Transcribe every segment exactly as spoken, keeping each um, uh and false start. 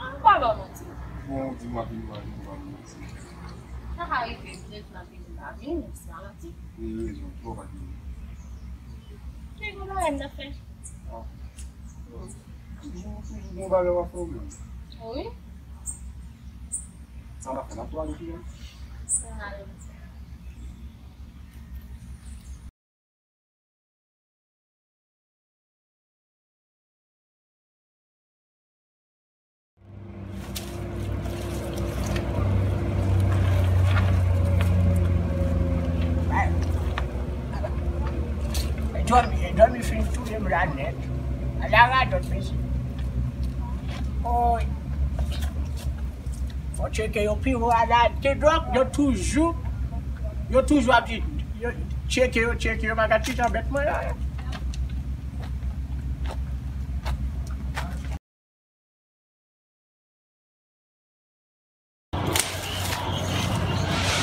An pa ba manti. Bon, di m ap vin ba nou ba manti. Sa ka rive, petèt m ap vin ba vin, se pa manti. Gen rezon, twò pa gen. Gen yon bagay m t ap fè. Ah. Toujou, toujou gen bagay w ap fè ou menm. Wi. Sa w ap fè, n ap tou ale pi lwen. N ale. Dòmi, dòmi fin touye m la nèt. Ala radòt, mesye. Oy. Fò tcheke yo pi wo a la. Te dòk, yo toujou, yo toujou ap di, yo, tcheke yo, tcheke yo, pa ka chita bèt mwen la.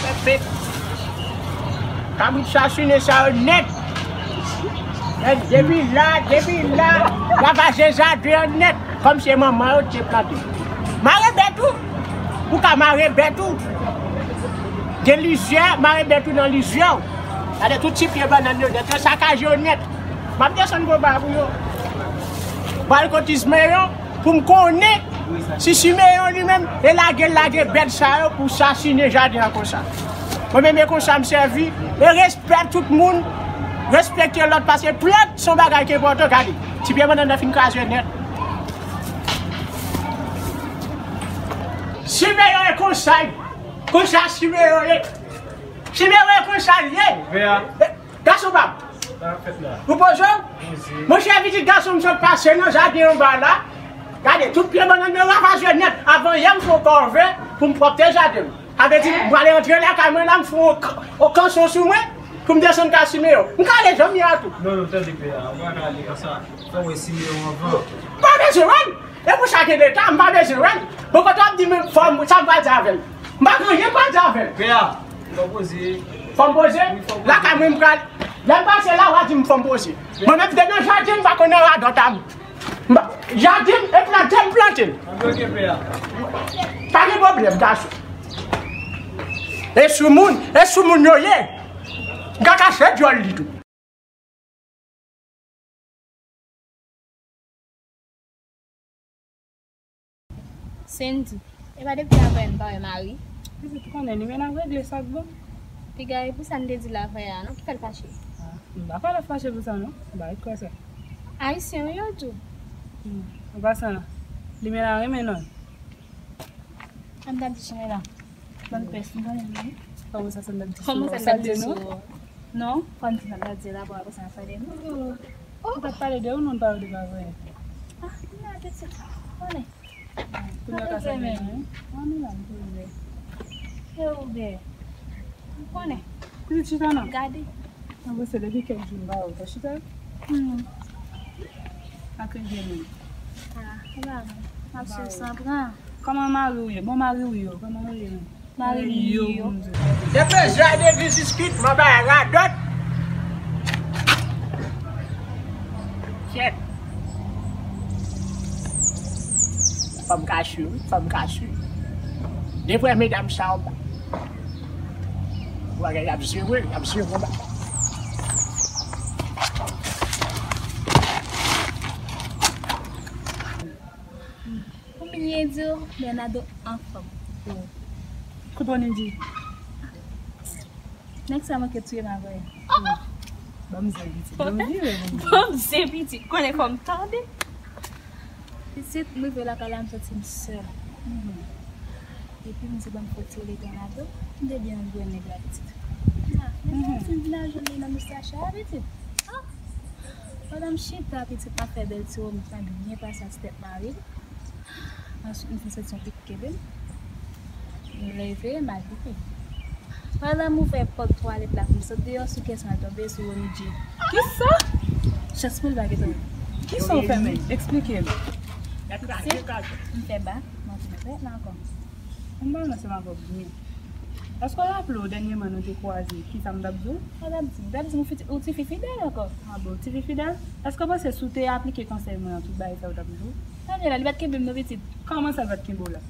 Pèpèt. Kabrit sasinen sa yo nèt. Nèt, depi la, depi la, ravaje jaden an nèt. Kòm se manman yo te plante. Mare bèt ou. Ou ka mare bèt ou. Gen lizyè, mare bèt ou nan lizyè w. Gade tout ti pye bannann yo nèt. Yo sakaje yo nèt. M ap desann gwo ba pou yo. Bal kotis men yo. Pou m konnen si Simeyon li menm e lage l lage bèt sa yo pou sasinen jaden an konsa. Mwen menm e konsa m sèvi, e respè tout moun, respekte lòt, paske plant se yon bagay ki enpòtan. Gade, ti pye bannann nan fin kraze nèt. Simeyon e konsa. Konsa Simeyon ye. Simeyon ye konsa l ye. Gason pa m. Ou poze w? Monchè, pitit gason m sot pase nan jaden anba la. Gade, tout pye bannann yo ravaje nèt. Avan yè, m fè yon kòve pou m pwòpte jaden m. Sa vle di, m prale antre lakay mwen la, m fè yon k-, yon kanson sou mwen, pou m desann kay Simeyon. M ka ale jan m ye a tou. Non, non, tande, pè a. Ou pa ka ale konsa. Fò w wè Simeyon anvan. M pa bezwen wè l. E pou sa gen leta, m pa bezwen wè l. Bon, kote w ap di m fò m, sa m pral di avè l? M pa gen anyen pral di avè l. Pè a, fò w poze. Fò m poze? Wi, fò w poze. Lakay mwen, m pral, lè m pase la, w a di m fò m poze. Mwen menm, m te nan jaden, m pa konn nan radòt a m. M pa, jaden, e plante, m plante l. Ann bloke pè a. Pa gen pwoblèm, gason. E sou moun, e sou moun yo ye. M ka kache dyòl li tou. Sendy, e pa depi avan yè n pa wè Mari? Pitit, ou konnen, li menm ap regle sa k bon. Piga, e pou sa n te di l avan yè a, non? Ki fè l fache? Ah, m pa kwè l ap fache pou sa, non. M pa ret kwè sa. Ayisyen wi yo tou. Hmm, an pasan, li menm la renmen non. An ta di chimè la. Bann pès, nou konnen nou. Kòman sa, sa n ap di sou ou? Kòman sa n ap di sou ou? Non, fò n di sa n ap di la, apre sa n ap pale nou. Oh, ou t ap pale de ou, non, n pale de pa vre. Ah, nou la pitit. Konnen. Kounye a ka sa gen, hein? Ah, nou la, m konnen. E ou bè. M konnen. Pitit chita non. Gade. Mwen panse depi kèk jou m pa wè w, ou chita? Hmm. Ak yon vye moun. Ah, e pa mwen. M ap swiv san pran. Kòman mari w ye? Bon mari w ye, kòman w ye menm? Mari m yo. Depi jade vizit kit, mwen bay radòt. Kyèt. Fò m ka swiv, wi, fò m ka swiv. De vrè medam sa yo. Bagay y ap jere, y ap jere konba. Pou m byen di w, Bernardo anfòm. Kote w ni di? Nèg sa manke touye m avè. Ban m zen pitit. Ban m vire, ban m vire. Ban m zen pitit. Konnen fò m tande. Pitit, m rive lakay la, m santi m sèl. Epi m di, ban m fè ti rele Bernardo. M te byen renmen nèg la, pitit. Ah, men sa m fin vin al jwenn li nan moustache a, pitit. Ah! Pandan m chita, pitit, m ap fè bèl ti wòm, m fè byen pase anti tèt mari l. Answit, m fin santi yon pik kenbe m. M leve, m al pipi. Pandan m ouvè pòt twalèt la pou m sot deyò, sou kè sa m tonbe sou Ronnie J. Kisa? Chans mwen l pa gentan. Kisa w fè menm? Eksplike m. Pitit, m fè bak, m antre nan twalèt la ankò. Ann ba nan se m avè w byen. Èske w raple w dènyèman nou te kwaze, kisa m t ap di w? Sa w t ap di m? Ou t ap di m ou fiti-, ou tifi fidèl ankò. Ah bon, tifi fidèl? Èske w panse si w te aplike konsèy mwen an, tout bagay sa yo t ap jou? Sa vle la, li pa t kenbe m non pitit. Kòman sa l pa t kenbe w la?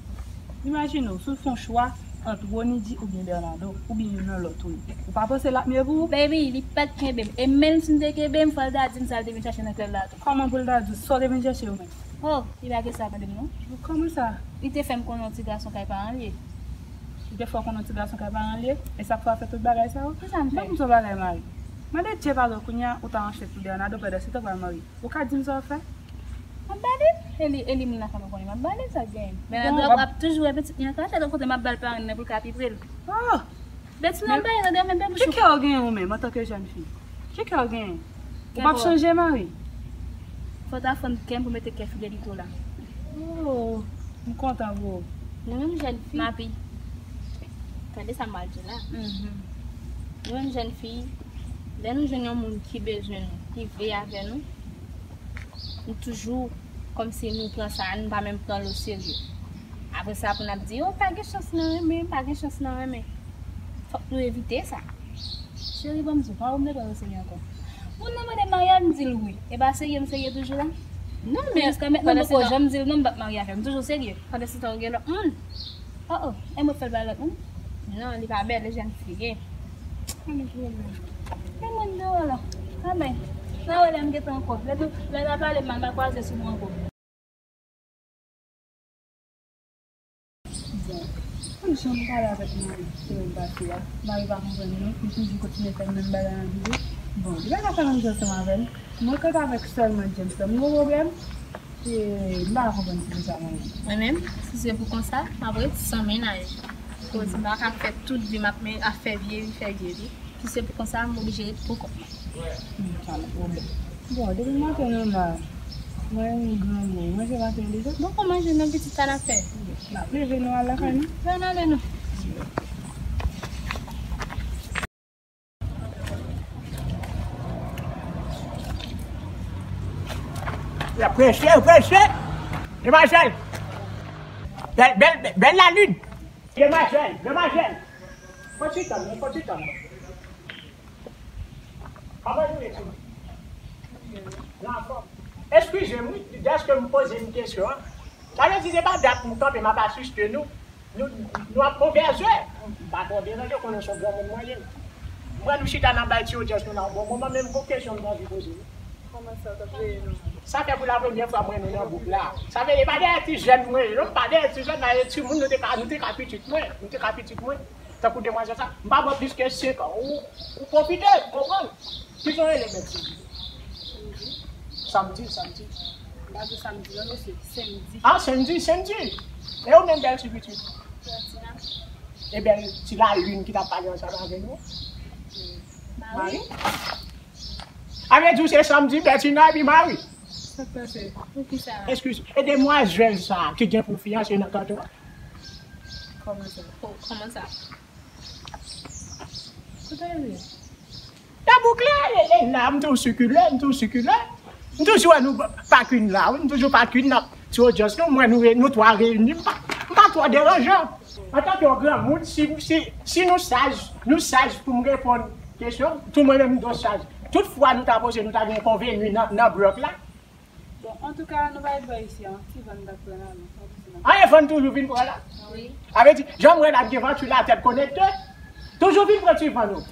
Imajine w, si w fè yon chwa ant Ronnie J oubyen Bernardo, oubyen youn nan lòt, wi. Ou pa panse l ap mye pou ou? Baby, li pa t kenbe m. E menm si m te kenbe m, fò l ta di m sa l te vin chache nan klèb la tou. Kòman pou l ta di w sa w te vin chache yo menm? Oh, li pa gen sa tande m non. Kòman sa? Li te fè m konnen yon ti gason kay paran l ye. Li te fè w konnen yon ti gason kay paran l ye? E sa k fè w ap fè tout bagay sa yo? Kisa m fè? Ban m di w yon bagay, Mari. Mande Dye padon kounye a, ou ta anchèt pou Bernardo pandan se tan pral marye. Ou ka di m sa w ap fè? M ap ba li. E li, e li moun nan fè m konnen m ap ba li sa k genyen. Bernardo ap toujou wè pitit li an kachèt, yon kote m ap ba l paran l nan pou l ka pi pre l. Oh! Bèt nan bay nan demen bèt bouch ou. Ki kè w genyen ou menm antanke jèn fi? Ki kè w genyen? Ou p ap chanje mari? Fò w ta fann kè m pou mete kè fidelite w la. Oh, m kontan pou ou. Nou menm jèn fi. Mapi, tande sa m pral di w la. Nou menm jèn fi, lè nou jwenn yon moun ki bezwen nou, ki vle avè nou, nou toujou kòmsi nou pran sa, nou pa menm pran l oserye. Apre sa, pou n ap di, "Oh, pa gen chans nan renmen, pa gen chans nan renmen." Fòk nou evite sa. Cheri, ban m di w, pa wè m te pral oserye ankò. Moun nan mande m marye, m di l wi. E pa serye, m serye toujou la. Non, men jiska mentnan, m poko janm di l non, m p ap marye avè l. M toujou serye. Pandan se tan, ou gen lòt moun. Oh, oh, e mwen k fè l bay lòt moun? Non, li pa bèl, e jèn fi ye. Pa gen pwoblèm. Men moun deyò la. Anben, n a wè lè m gentan ankò. Lè nou, lè n a pale mal, m a kwaze sou nou ankò. Bon, konn jan m pale avèk mari semèn pase a. Mari pa konprann non, li toujou kontinye fè menm bagay an vide. Bon, li pa ka fè menm jan ansanm avè l. Mwen kanpe avèk sèlman James la, m gon pwoblèm. E m pa ka konprann se pou sa mwen menm. Mwen menm, si se pou konsa, m ap ret san mennaj. Koz m pa ka fè tout vi m ap men, ap fè vye vi, fè vye vi. Si se pou konsa, m oblije ret pou kont mwen. Hmm, sa nan pwoblèm. Bon, depi maten nou la, mwen menm granmoun, manje maten deja. Bon, kon manje nan pitit sa n ap fè. N ap leve nou al lakay nou. Fè n ale nou. Preche, preche. Demwazèl. Bèl, bèl, bèl lalin. Demwazèl, demwazèl. Fò ti tann, fò ti tann. Kòman nou ye, timoun? Nou anfòm. Eskize m, wi, dèske m poze m kesyon an. Sa vle di, se pa dat m kanpe, m ap asiste nou. Nou, nou ap movèzè. M pa twò deranje, konnen se yon granmoun mwen ye. M wè nou chita nan bay ti odyans nou nan yon bon moman, men m gon kesyon m t anvi poze nou. Kòman sa, w t ap veye nou? Sa fè pou la premyè fwa m wè nou nan gwoup la. Sa vle di, e pa dèyè ti jèn mwen ye, non, m pa dèyè ti jèn, nan e timoun, nou te ka, nou te ka pitit mwen, nou te ka pitit mwen. Tankou demwazèl sa, m pa ba w plis ke senk an. Ou, ou pwofite, ou konprann? Kijan w rele, bèl ti? Sandy, Sandy. M pa di Sandy non, mesye, Sandy. Ah, Sandy, Sandy. E ou menm, bèl ti pitit? Bertina. E bèl ti lalin ki t ap pale ansanm avè nou? Mari. Sa vle di w se Sandy, Bertina epi Mari? Sa k pase? Poukisa? Eskize, e demwazèl sa ki gen pou fiyanse nan kanton an? Kòman sa? Ko-, kòman sa? Kote l ye? Nan bouk la, e, e, la, m toujou sikile, m toujou sikile. M toujou wè nou pa kwin la, wi, m toujou pa kwin nan ti odyans nou, m wè nou, nou twa reyini, m pa, m pa twò deranjan. Antanke yon granmoun, si, si, si nou saj, nou saj pou m reponn kesyon, tou mwen menm m dwe saj. Tout fwa nou ta poze, nou ta gen konveni nan, nan blòk la. Bon, antouka, nou pa ret bò isi an, ti van n t ap pran la, non, pa bezwen. Ah, e van toujou vin pran la? Wi. Sa vle di, jan m wè l ap gen vantilatè konekte, toujou vin pran ti van nou.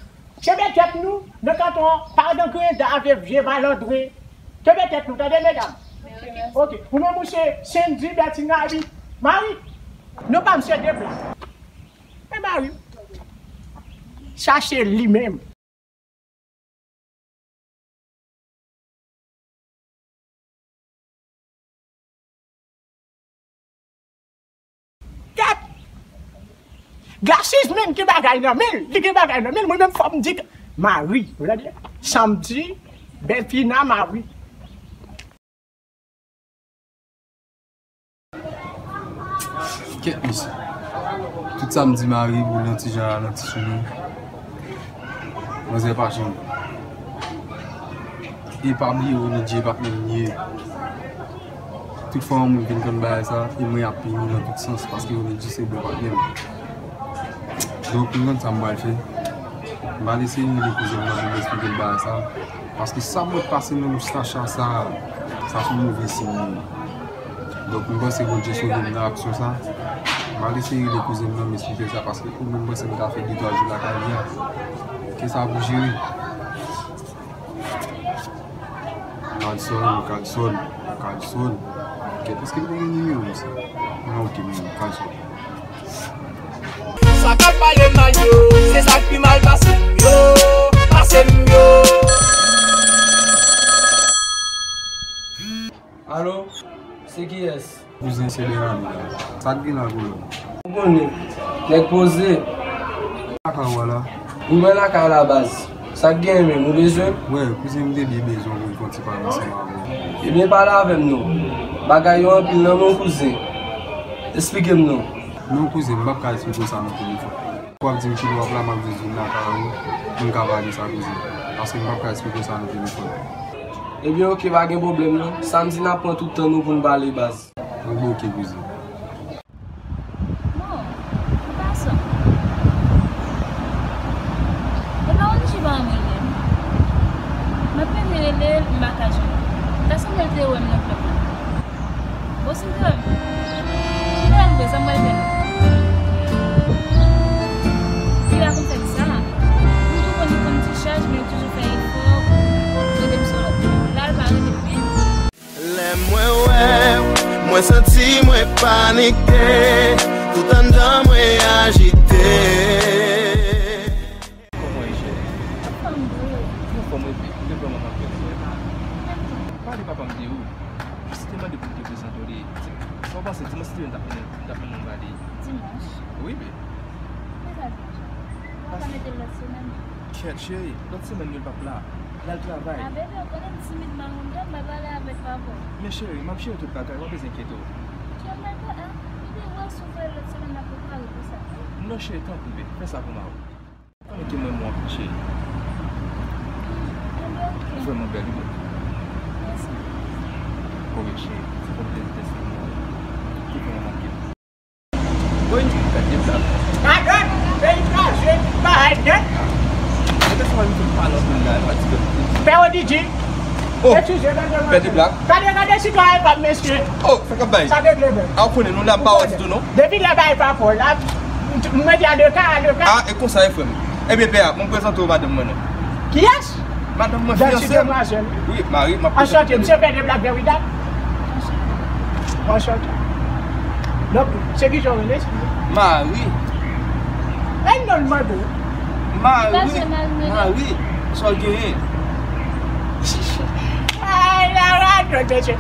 Kenbe tèt nou, nan kanton an, pa nan greda avèk vye malandren. Kenbe tèt nou, tande, medam? Ok, mèsi. Ok, ou menm ou se Sandy, Bertina, epi Mari. Non pa m se de blan. E Mari. Chache li menm. Gad! Glasses, men, gen bagay nan men l. Li gen bagay nan men l. Mwen menm, fò m di, Mari, ou tande? Sandy, Bertina, Mari. Kèt mesye. Tout sa m di Mari, boule yon ti jan ralanti sou nou. Manzè pa janm. E pa bliye, Ronnie G pa t menm li ye. Tout fwa yon moun vin konn bagay sa, e mwen ap pini nan tout sans, paske Ronnie G se bon patnè m. Donk, nou konn sa m pral fè. M pral eseye rele kouzen m nan pou m esplike l bagay sa. Paske sa mwen pase nan moustache sa, sa se yon move siy li ye. Donk, m panse Bondye sove m nan aksyon sa. M pral eseye rele kouzen m nan, m esplike l sa, paske ou menm, m panse m ka fè de twa jou lakay li a. Ke sa pou jere. Kalson, Kalson, Kalson. Kèt, èske m te gen nimewo misye? Non, ok, m Kalson. Sa k ap pale mal yo, se sa k pi mal pase m yo, pase m yo. Alo, se kiyès? Kouzen, se Bernardo la. Sa k gen la, kolòn? Ou konnen, nèg poze. Lakay ou a la? Ou mwen lakay la, baz. Sa k genyen menm, ou bezwen? Wè, kouzen, m te byen bezwen pou m fè yon ti pale ansanm avè w. Ebyen, pale avè m non. Bagay yo anpil nan men w, kouzen. Esplike m non. Non, kouzen, m p ap ka esplike w sa nan telefòn. W ap di m kilè w ap la, m ap jis vin lakay ou pou n ka pale sa, kouzen. Paske m p ap ka esplike w sa nan telefòn. Ebyen, oke, pa gen pwoblèm non. Samdi, n ap pran tout tan nou pou n pale, baz. Bon, oke, kouzen. Bon, e pa sa. E pa Ronnie G pa janm rele m. M ap tande rele l, m pa ka jwenn li. Ta sanble l te wè m nan klèb la. Bon, si l te wè m, si l te wè m vre, sa m pral fè la? Li pa konn fè sa. M tou konn li konn ti chaj, men li toujou fè efò pou rele m sou lòt. La, l pa rele m menm. Lè mwen wè w, mwen santi mwen panike, tout anndan mwen ajite. Kòman w ye, cheri? Anfòm, bro. Anfòm, epi, m te vrèman mal fè, cheri. Pale papa m de ou. Jis te mande pou m te prezante w li. Sa w panse, dimanch si Dye vle, m t ap mennen, m t ap mennen w gade? Dimanch? Wi, baby. Ou ka mete l lòt semèn. Kèt, cheri, lòt semèn yo l p ap la. L al travay. A, bebe, ou konnen m timid, m pa konn jan m pa pale avèk papa w. Men cheri, m ap jere tout bagay, w pa bezwen enkyete w. Kèt, mèt a, bebe, w a soufri lòt semèn, n ap prepare pou sa. Non, cheri, tanpri, bebe, fè sa pou mari w. Konnen ke m renmen w anpil, cheri. Vrèman bèl, wi. Mèsi. Ok, cheri, se fè plezi tèt se mwen ki fè w manke. Woy, gade blag. Gadòt, peyi kraze, gadòt. Mwen te fè yon pale anpil la, fatige. Pè Odidji. Oh, eskize, gade pè de blag. Gade, gade sitwayen pa m, mesye. Oh, sa k ap bay? Sa regle menm. A, ou konnen nou la pa wè ditou non. Depi lè bay pa pò la, m mete a de ka, a de ka. A, e konsa e frè m. Ebyen pè a, mwen prezante w madanm mwen non. Kiyès? Madanm mwen, fiyanse m. Demwazèl. Wi, mari, m ap prezante. Anchante, m se pè de blag Derida. Anchante. Donk, se ki jan w rele, eskize? Mari. E non l mande w. Mari. Mari. Sa w genyen? Ay, la radyo, mesye.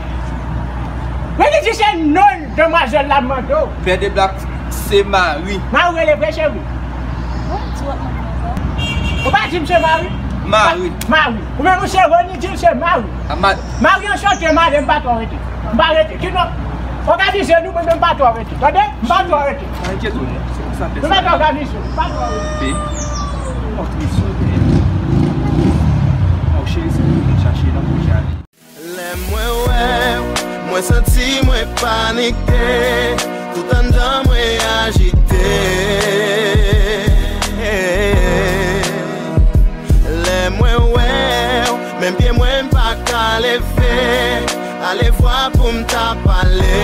Men li di se non demwazèl la mande w. Pè de blag se mari. Mari w rele vre, cheri? Ou pa di m se mari? Mari. Mari. Ou menm ou se Rony, di l se mari. A, ma- Mari anchante, mari, m pa twò rete. M pa rete. Ki non? Òganize nou, mwen menm m pa twò rete. Tande? M pa twò rete. Pa enkyete w non. Se konsa pè sa. Nou mèt òganize, m pa twò rete. Bebe. Mwen triste, bebe. Oh, cheri, se pou nou chache nan pwojè a. Lè mwen wè w, mwen santi mwen panike, tout anndan mwen ajite. Lè mwen wè w, menm pye mwen m pa ka leve, alevwa pou m ta pale.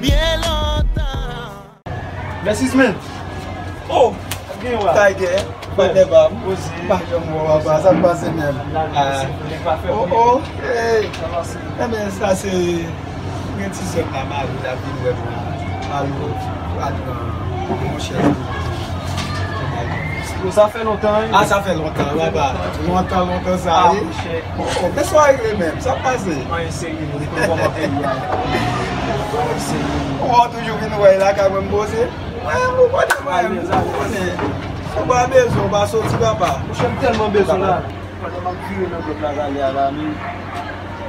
Byen lontan. Blessings, man. Oh, Tiger, patnè pa m. Pa janm wè w apa, sa k pase menm? Ah. Oh, oh, hey. Enben, sa se, gen ti sè m la, Mari, l ap vin wè m la. Alo, patnè, monchè. Yo, sa fè lontan, wi. Ah, sa fè lontan, wi, pa. Lontan, lontan sa, wi. Ah, monchè. Oh, oh, men sa w regle menm, sa k pase? Anyen serye, nou konn kòman peyi a. Anyen serye. Ou toujou vin wè l lakay mwen m poze? Mwen, ou konnen mwen, ou konnen. Ou pa bezwen, ou pa soti, papa. Monchè, m tèlman bezwen la. Pandan m ap vire nan blòk Lavalè a la, men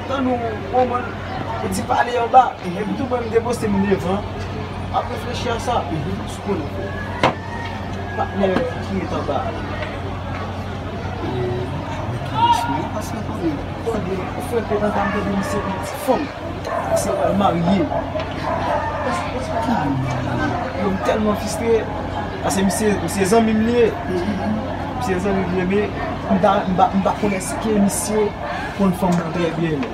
tann ou, ou di pale anba. Epi tou mwen, m te poste m devan. M ap reflechi a sa. Sou konnen. Patnè ki ret anba a. E, avèk ki mesye, paske konnen. Tande, frè, te nan dam, tande, misye gen ti fanm. Misye pral marye. Yo, m tèlman fristre. Paske misye, misye zanmi m li ye. Misye zanmi m li ye, men m pa, m pa, m pa konn èske misye konn fanm nan trè byen, men.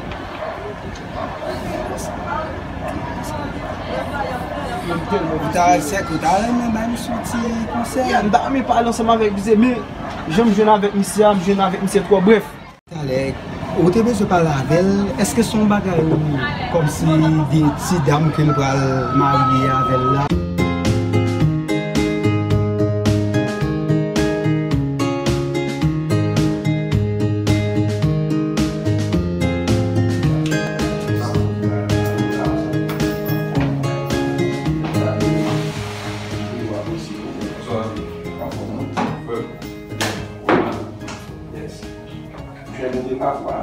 Yo, m tèlman fristre. Ou ta, sèke ou ta renmen bay misye yon ti konsèy? Yeah, m ta renmen pale ansanm avèk misye, men jan m jwenn avèk misye a, m jwenn avèk misye twò brèf. Talè, ou te bezwen pale avè l, èske se yon bagay ou, kòmsi de ti dam ke m pral marye avè l la? Yes. Monchè, nou te pafwa,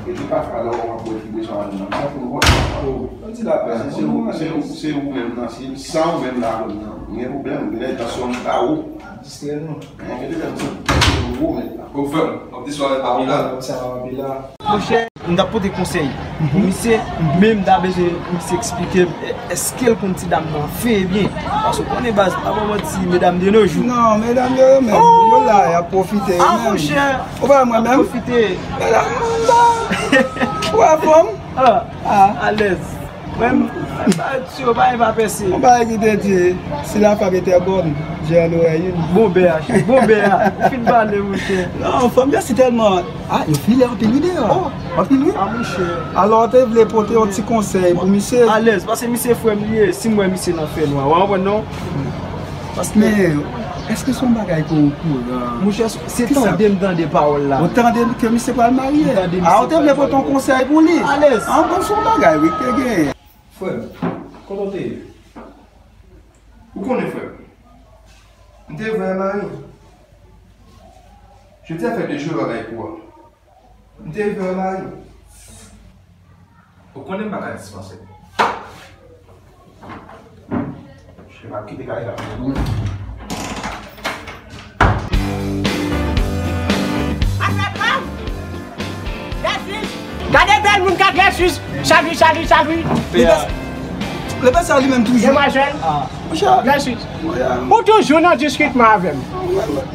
e te pafwa lè w ap wè ki bezwen al nan, sa pou nou konn. Oh, ann di lapè, se ou, se ou, se ou menm nan, se san ou menm la konn nan. Ou gen pwoblèm, ou gen lè tansyon an ba ou. Distrè nou. Gen de lè m santi se ou menm la. Bon, frè m, w ap di sa w pa la. Sa w ap la. Monchè, m t ap pote konsèy pou misye, men m ta bezwen misye eksplike m, è, èske l konn ti dam nan fen ebyen. Paske w konnen baz, pa ban manti, medam de nos jours. Non, medam yo, yo menm, yo la, y ap pwofite yo menm. Ah, monchè. Ou pa mwen menm? Pwofite. Medam, m la. Ou anfòm? Ah, alèz. Mwen, m pa ti yo, pa, pa pèse. Yon bagay ki te di, si la femme était bonne, j'en aurais une. Bon bè a, bon bè a. Ou fin pale, monchè. Non, fanm yo si tèlman, ah, yo filè anpil wi deyò. Oh. Anpil wi. Ah, monchè. Alò, ou te vle pote yon ti konsèy pou misye? Alèz, paske misye frè m li ye. Si m wè misye nan fènwa, w a konprann non? Paske men, èske se yon bagay ke w okouran? Monchè, se tande m tande pawòl la. Ou tande ke misye pral marye? M tande misye pral marye. A, ou te vle pote yon konsèy pou li? Alèz. An bon, se yon bagay wi ke genyen. Frè m, kote w te ye? Ou konnen, frè m, m te vle wè mari m. Jodi a fè de jou bagay pou ou. M te vle wè mari m. Ou konnen m pa ka dispanse. Mwen pa kite kay la pou mwen. Gade bèl moun k ap lèsus. Salut, salut, salut. Lepè sa li menm toujou. Demwazèl. Monchè. Lèsus. Ou toujou nan diskitman avè m.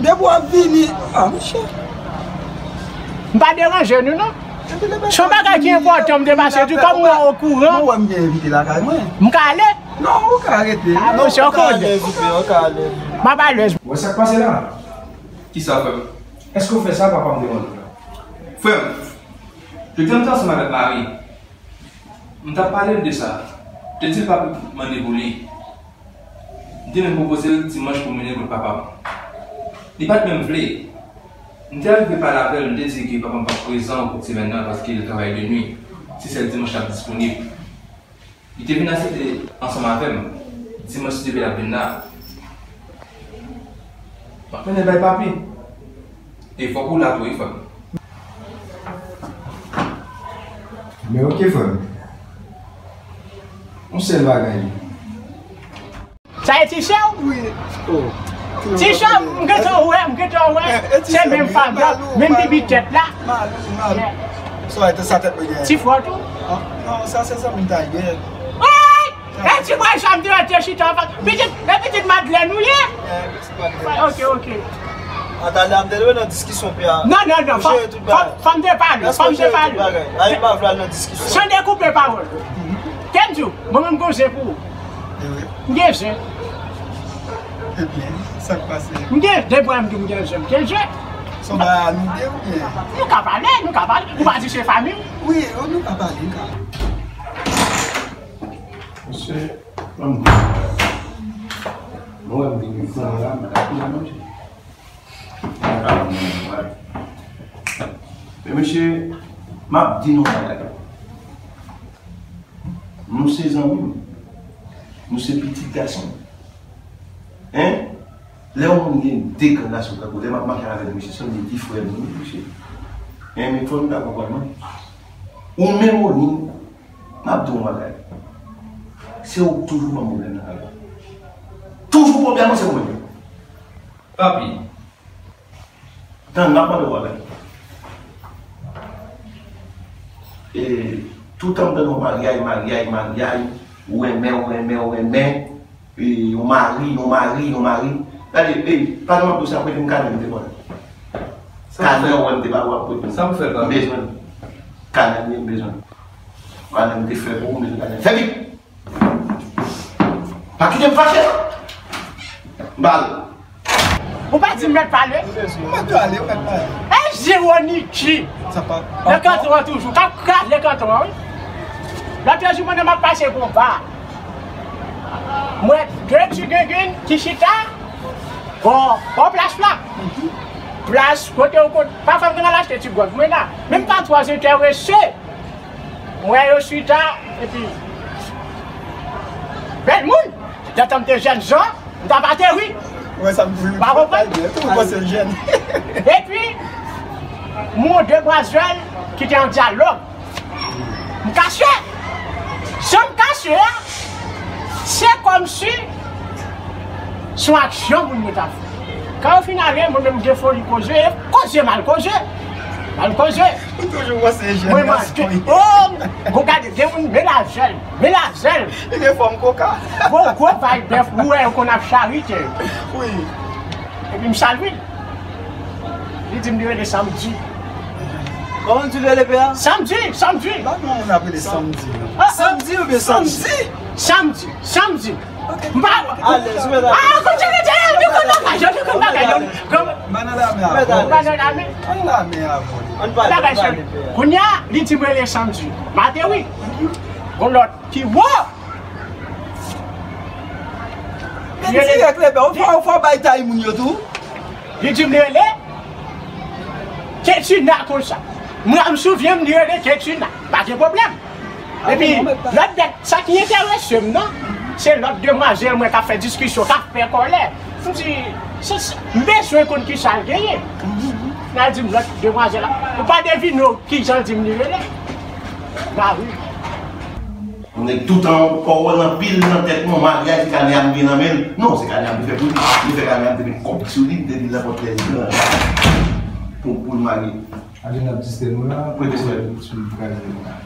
Depi w ap vini. Ah, monchè. M pa deranje nou, non. Se yon bagay ki enpòtan, m te pase di kòm mwen okouran. Mwen wè m gen envite lakay mwen. M ka ale? Non, ou ka rete. Ah, monchè, ou konnen. M ap alèz. Ou wè sa k pase la? Kisa, frè m? Èske w fè sa, papa m te mande w la? Frè m, jodi a m te ansanm avèk mari m. M t ap pale l de sa. Te di l pa pou mande pou li. M te menm pwopoze l dimanch pou m mennen l kot papa m. Li pa t menm vle. M te rive pale avè l, m te di ke papa m p ap prezan pou semèn nan paske l travay de nwi. Se sèl dimanch l ap disponib. Li te vin asepte ansanm avè m. Dimanch, si Dye vle, l ap vin la. M ap mennen l bay papi. E fòk ou la tou, wi, frè m. Men oke, frè m. Yon sèl bagay. Sa e ti sè w? Wi. Oh. Ti sè w, m gentan wè, m gentan wè. Eh, eh, ti sè m, menm fatra, menm pipi tèt la. Malou, malou. Sa e sa tèt mwen gen. Ti frè w tou? Ah, non, sa se zanmi m ta ye. Woy! E ti bway sa m te rete chita anfas. Pitit, e pitit Madlèn ou ye? Eh, pitit Madlèn. Ok, ok. Atalè a m te leve nan diskisyon pè a. Non, non, non, fò, fò, fò m te pale, fò m te pale. Ayi, m pa vle al nan diskisyon. San dekoupe pawòl. Te m di w, mwen menm m gon zen pou ou. M gen zen. Ebyen, sa k pase? M gen de bwa, m di m gen zen, m gen zen. Se yon bagay a nou de oubyen? Nou ka pale, nou ka pale. Ou pa di se fanmi w? Wi, nou ka pale, nou ka. Mesye, ban m di nou bagay. Mwen wè m vin fou la, m pa ka fini manje. Men mesye, m ap di nou bagay. Nou se zanmi m. Nou se pitit gason m. Hein? Lè yon moun gen de grenn la sou kòk, lè m ap mache avèk misye, se yon di frè m, wi, misye. Hein, men fò nou ta konprann mwen. Ou menm, Oni, m ap di w yon bagay. Se ou k toujou ban m pwoblèm nan kay la. Toujou pwoblèm nan se ou menm. Papi. Tann, m ap mande w yon bagay. E, toutan m tande w maryay, maryay, maryay, ou renmen, ou renmen, ou renmen, e, yon mari, yon mari, yon mari. Gade, e, pandan m ap di w sa, prete m kanè m te pran. Kanè w wè m te ba ou a, prete m. Sa m fè, papi? M bezwen l. Kanè m ye, m bezwen l. Kanè m te fè pou ou, m bezwen kanè m. Fè vit! Pa kite m fache! M ba l. Ou pa di m mèt pale? Ou mèt pale, ou mèt pale. E Jeroniki! Sa pa. Nan kanton an toujou. K ap kraze kanton an, wi. Lòt jou, mwen menm m ap pase pou w ba. M wè de ti gengenn ki chita bò, bò plas la. Plas kote ou kote. Pafwa m konn al achte ti gwòg mwen la. Menm pa twò enterese. M wè yo chita, epi bèl moun. Lè tan m te jèn jan, m t ap ateri. Ou wè sa m di w, pa konprann? Ou panse l jèn. Epi, m wè yon demwazèl ki te an dyalòg. M kache. Jan m kache a, se kòmsi se yon aksyon moun yo t ap fè. Kan yo fin ale, mwen menm m gen foli koze, koze m al koze. M al koze. Ou toujou panse jèn gason. Mwen maske. Oh, bon, gade, gen moun, men lajèl, men lajèl. Li gen fòm koka. Gwo, gwo vay bèf, ou wè, yo konn ap charite. Wi. Epi m salye l. Li di m li rele Samdi. Kòman m di w rele pè a? Samdi, Samdi. Pa gen yon moun ap rele Samdi, non. Ah, ah. Samdi oubyen Samdi? Samdi, Samdi. M pa. Alèz, ou mèt alèz. Ah, kontinye, kontinye, nou konn bagay yo, nou konn bagay yo. Ban nan lame avè w. Ban nan lame. Ban nan lame avè w. Ann pale, ann pale, pè a. Kounye a, li di m rele Samdi. M ateri. Gon lòt ki wo. Men dirèk, Lepè, ou fò, ou fò bay tay moun yo tou. Li di m li rele Ketina konsa. Mwen, m souvyen m li rele Ketina. Pa gen pwoblèm. Epi, lòt bèt, sa ki enterese m nan, Se lòt demwazèl mwen k ap fè diskisyon, k ap fè kòlè. M di, se, se, m bezwen konn ki sa l genyen. Nan di m lòt demwazèl la. Ou pa devine ki jan l di m li rele? Mawi. Ou nèg toutan pawòl anpil nan tèt mwen, maryaj, se kanè a m gen nan men l. Non, se kanè a m te fè pou li. M te fè kanè a m te met kòb sou li, m te di l nan pòt lè li pou, pou l marye. Ajen ap distè nou la. Prete frè. Sou l kraze nou la.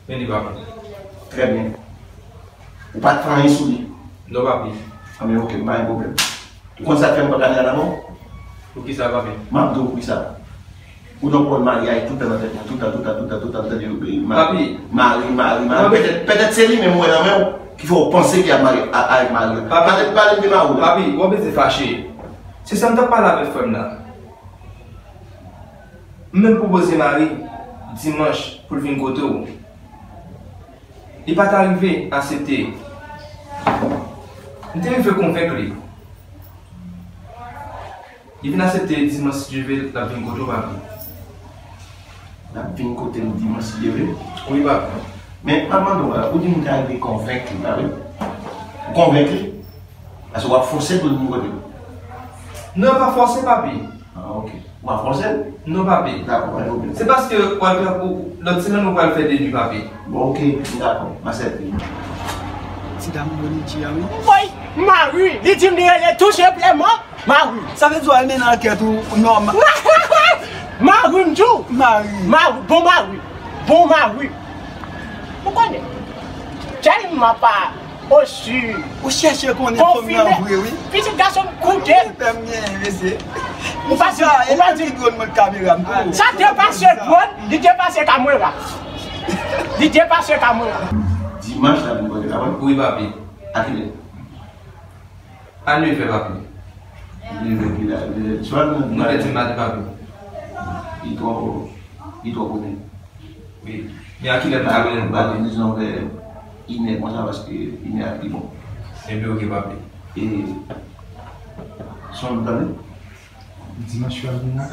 Men li pa bon. Trè byen. Ou pa t fè anyen sou li? Non, papi. Anben, oke, pa gen pwoblèm. Ou konn sa k fè m pran kanè a nan men w? Poukisa, papi? M ap di w poukisa. Ou donk wè maryaj toutan nan tèt mwen, toutan, toutan, toutan, toutan, m tande yo, e, ma-, papi, mari, mari, mari. Non, petèt, petèt se li menm ou wè nan men w ki fè w panse ki ap marye a-, avèk mari a. Papi, pale, pale m de mari w la. Papi, w ap bezwen fache. Se sa m t ap pale avèk frè m la. M menm pwopoze mari dimanch pou l vin kote w. Li pa t arive aksepte. M te rive konvenk li. Li vin aksepte dimanch si Dye vle, l ap vin kote w, papi. L ap vin kote m dimanch si Dye vle? Wi, papi. Men, m ap mande w, ou di m te arive konvenk li, pa vre? Ou konvenk li? Paske w ap fòse l pou l vin kote w. Non, pa fòse, papi. Ah, ok. W ap fòse l? Non, papi. Dakò, pa gen pwoblèm. Se paske w al fè, ou, lòt semèn ou pral fè de nwi, papi. Bon, ok, m dakò. M aksepte. Ti dam Boniti a, wi. Woy, Mawi, li di m li rele tou senpleman Mawi. Sa vle di w al mennen ankèt ou nòmal. Mawi, m di w. Mawi. Mawi, bon Mawi. Bon Mawi. Ou konnen. Tèlman pa osi. Ou chèche konnen fanm nan vre, wi. Pitit gason m koute. Pè m gen, mesye. Ou pa di, ou pa di. Dwòn mwen kamera m tou. Sa depase dwòn, li depase kamera. Li depase kamera. Dimanch la, vin kote la, wi. Wi, papi. A kilè? A nèf è, papi. Nèf è ki la, nèf è. Swa nan. Nèf è di maten, papi. Li twò, li twò konnen. Wi. Men a kilè m ta rele nou, papi? Dizon vè inè konsa, paske inè a pi bon. Ebyen, oke, papi. E, son nou tande? Dimanch yo ap vin la.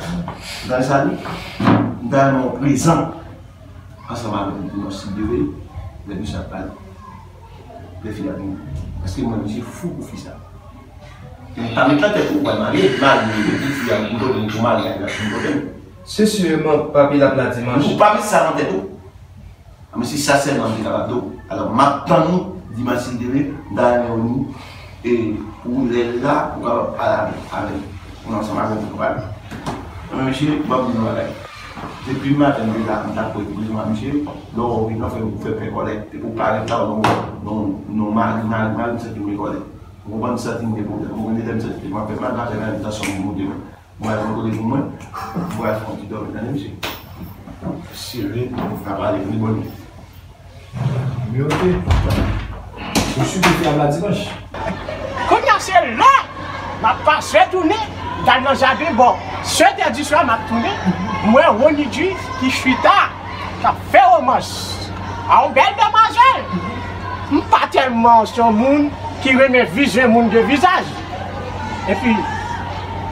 Gade sa, wi. M ta renmen w prezan ansanm avèk m dimanch, si Dye vle, lè misye ap pale. Lè fi a vini. Paske mwen, misye fou pou fi sa. Men pa met nan tèt ou, w pral marye, marye, epi fi a vin kote m pou maryaj la, vin kote m. Se si, papi, l ap la dimanch. Ou pa met sa nan tèt ou. A, men si sa sèlman m te kapab di w. Alò, m ap tann ou dimanch si Dye vle, m ta renmen w ni, e, pou lè l la, pou w kapab pale avè l, avè l. Ou ansanm avè l, nou pale. Anben, mesye, ban m di nou yon bagay. Depi maten, m te la, m t ap kwè pou bezwen misye, lè w wè w vin nan fè, ou fè pè kòlè, depi w parèt la, ou non, non, non, mari, mari, mari, m santi m gen kòlè. Ou konprann, m santi m gen pwoblèm. Ou konprann, lè m santi m ap fè mal, m ap fè mal, m ta sonm monte mwen. Mwen al pran kote pou mwen, mwen al fè yon ti dòmi, tande mesye. Sere, n a pale pou li bòn. Men oke. Ou sou te fè a la dimanch. Kounye a se la, m ap pase tounen, m t al nan jaden bò. Sèt è di swa, m ap tounen, m wè Rony Dju ki chita. K ap fè womans a yon bèl demwazèl. M pa tèlman se yon moun ki renmen vizye moun de vizaj. Epi,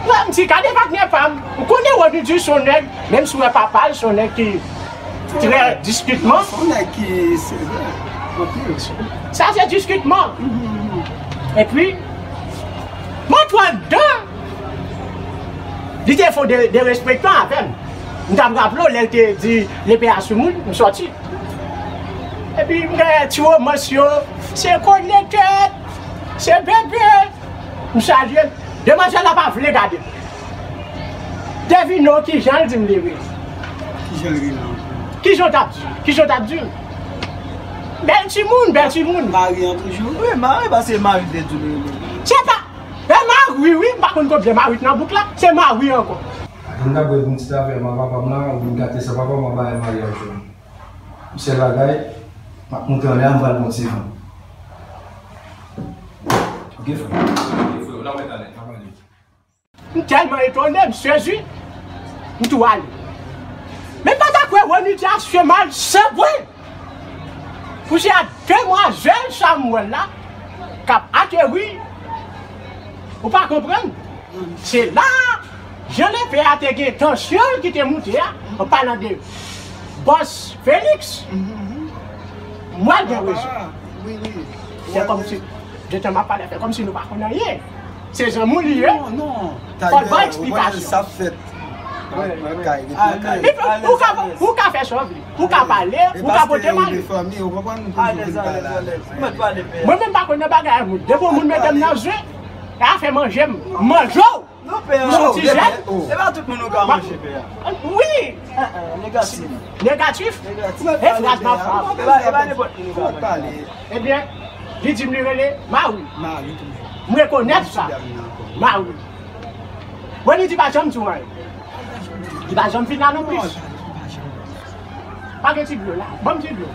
mwen, m di, gade patnè pa m. Ou konnen Rony Dju se yon nèg, menm si w wè papa l, se yon nèg ki trè diskitman. Se yon nèg ki sevè anpil. Sa se diskitman. Epi, mwen twò anndan. Li te fè de, derespektan avè m. M t ap raple w lè l te di lepe a sou moun, m sòti. Epi m gen ti womans yo, se konnen tèt, se bebe. M salye l. Demwazèl la pa vle gade m. Devine w kijan l di m li rele. Kijan l rele ankò? Kijan w t ap di? Kijan w t ap di? Bèl timoun, bèl timoun. Mari an toujou. Wi, mari, paske mari te di l rele. Se pa E Mawi, wi, m pa konn konbyen Mawi k nan bouk la, se Mawi ankò. Atann n ap wè yon ti afè, man papa m la, ou vin gate san papa m, mwen ba l maryaj ou. Yon sèl bagay, m ap monte anlè a, m pral pran ti van. Oke, frè. Oke, frè, n ap wè talè. N ap ale. M tèlman etone, m sezi, m tou ale. Men pa ta kwè Rony Dju a fè mal san pwen. Pou se a demwazèl Samuel la k ap ateri, ou pa konprann? Se la, jan lepè a te gen tansyon l ki te moute a, an palan de bòs Felix. M Mwen gen rezon. Fè kòmsi, detan m ap pale, fè kòmsi nou pa konn anyen. Se zanmi w li ye. Fò l ba w eksplikasyon. Sa fèt. Ou ka, ou ka fè sa w vle. Ou ka pale, ou ka pote mal. Mwen menm pa konn nan bagay moun. Depi yon moun mete m nan je, e afè manje m, manje w. Non, pè a. Yon ti jèn. E pa tout moun ou ka manje, pè a. Wi. Negatif. Negatif? Negatif. E fraz m ap frape. E pa, e pa nenpòt moun ou ka manje. Ebyen, li di m li rele Mari. Mari tou. M rekonèt sa. Mari. Wendy pa janm di w anyen. Li pa janm vin la non plis. Pa gen ti dlo la. Ban m ti dlo.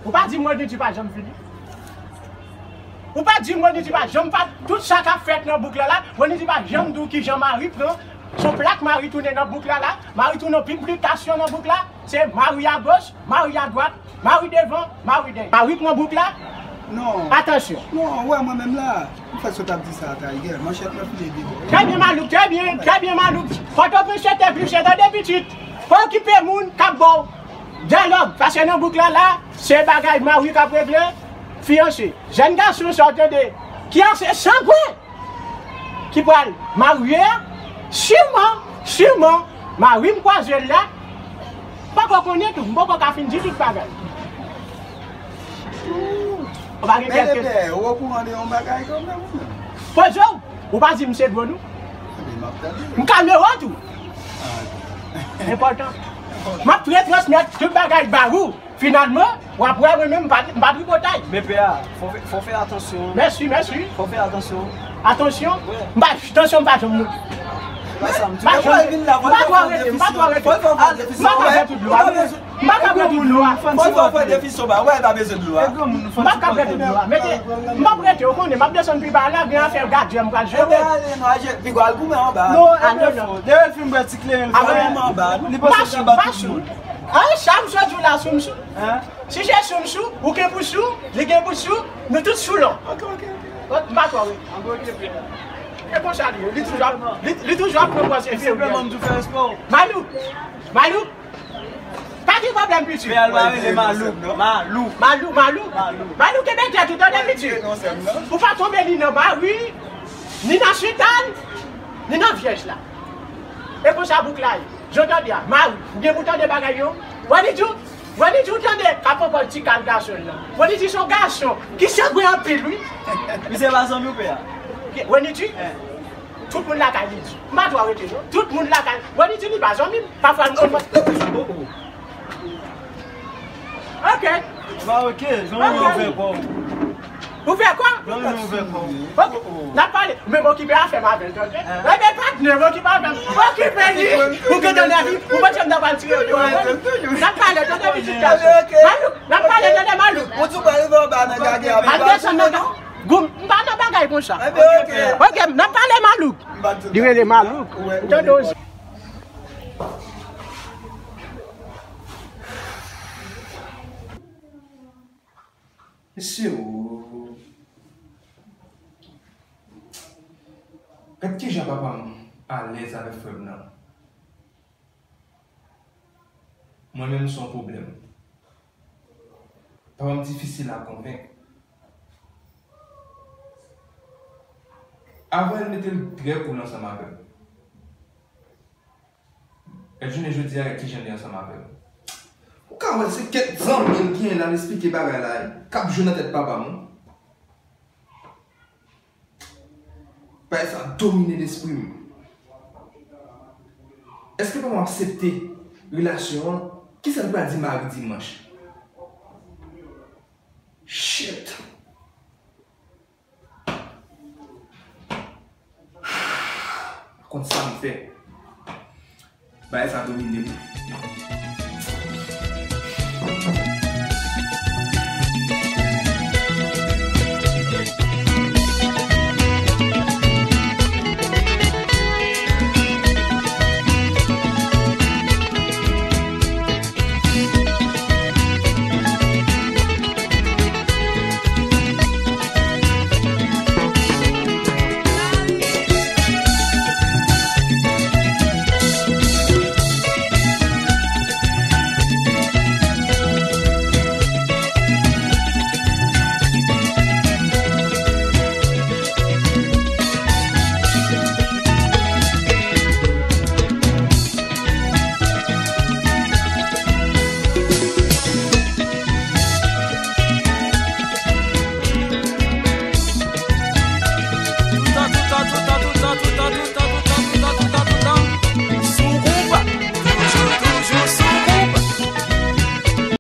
Ou pa di m Wendy pa janm vini. Ou pa di m Wendy pa janm pa tout sa k ap fèt nan bouk la la, Wendy pa janm di w kijan Mari pran, se yon plak Mari tounen nan bouk la la, Mari tounen yon piblikasyon nan bouk la, se Mari agoch, Mari adwat, Mari devan, Mari dèyè. Mari pran bouk la. Non. Atansyon. Non, ou wè mwen menm la. M fè sot ap di sa a Tiger, manchèt mwen file de bò. Trè byen, Malouk, trè byen, trè byen, Malouk. Pòtoprens se te plis, se tande pitit. Pa okipe moun k ap ba w dyalòg, paske nan bouk la la, se bagay mari k ap regle, fiyanse. Jèn gason sa w tande, ki ase sangwen, ki pral marye a, siman, siman, mari m kwaze l la, m poko konnen tou, m poko ka fin di tout bagay. Ou pa gen kèk kesyon? Ou okouran de yon bagay kanmenm, ou menm? Poze w, ou pa di m se dwòl ou? M kalme w tou. Enpòtan. M ap retransmèt tout bagay ba ou. Finalman, w ap wè mwen menm m pa, m pa tripotay. Men pè a, fò fè, fò fè atansyon. Mèsi, mèsi. Fò fè atansyon. Atansyon? Wi. M pa, atansyon, m pa janm mouri. M pa janm, m pa twò rete, m pa twò rete. M pa ka fè tout dlo a. M pa ka bwè tout dlo a. Fò l fè defisyon ba, wè, pa bezwen dlo a. M pa ka bwè tout dlo a. Mete, m p ap rete, ou konnen, m ap desann pi ba la, gen afè gadyen m pral jere. Ebyen, ale non, aje, pi gwo al goumen anba. Non, ale non. Depi l fin bwè ti kleren l fè goumen anba. Li panse l ba tout moun. Ay, sa m sot di w la sou m sou. Si se sou m sou, ou gen pou sou, li gen pou sou, nou tout sou lò. Ok, ok, ok. M pa twò rete. E konsa li ye, li toujou ap, li, li toujou ap pran pòz enfirye. Malouk, Malouk, pa gen pwoblèm pitit. Pè a l pa rele Malouk, Malou. Malou, Malou. Malou, kenbe tèt ou tande pitit. Ou pa tonbe ni nan mari, ni nan sitan, ni nan vyèj la. E konsa bouk la ye. Jan w tande a, mari, ou gen pou tande bagay yo. Wendy, Wendy, ou tande k ap pran pòz ti kal gason l lan. Wendy se yon gason ki sangwen anpil, wi. Misye pa zanmi w, pè a. Wendy, tout moun lakay li di. M pa twò rete, non. Tout moun lakay. Wendy li pa zanmi m. Pafwa, m konn. Ok. Ba, ok, jan w ouvè kò w. Ou fè kwa? Jan w ouvè kò w. Ok. N ap pale. Men m okipe afè m avè l, tande. Ebyen, patnè, m okipe afè m. Okipe li. Ou gen tande avi. Ou panse m ta pral tire yo. N ap pale, tande pitit gason. Malouk, n ap pale, tande Malouk. Ou tou pa rive anba nan gage a. Al desann nan goum. M pa nan bagay konsa. Ok, n ap pale Malouk. Li rele Malouk. Tande w. Mesye, o. Gad kijan papa m alèz avèk frè m nan. Mwen menm, se yon pwoblèm. Papa m difisil a konvenk. Avan, l mete l trè cool ansanm avè m. Gad jounen jodi a, gad kijan li ansanm avè m. Ou ka wè se kèk zanmi l genyen la, l esplike bagay la, k ap jwe nan tèt papa m. Bagay sa domine lespri m. Èske papa m aksepte relasyon an? Kisa l pral di mari dimanch? Shit! Pa konn sa m fè. Bagay sa domine m.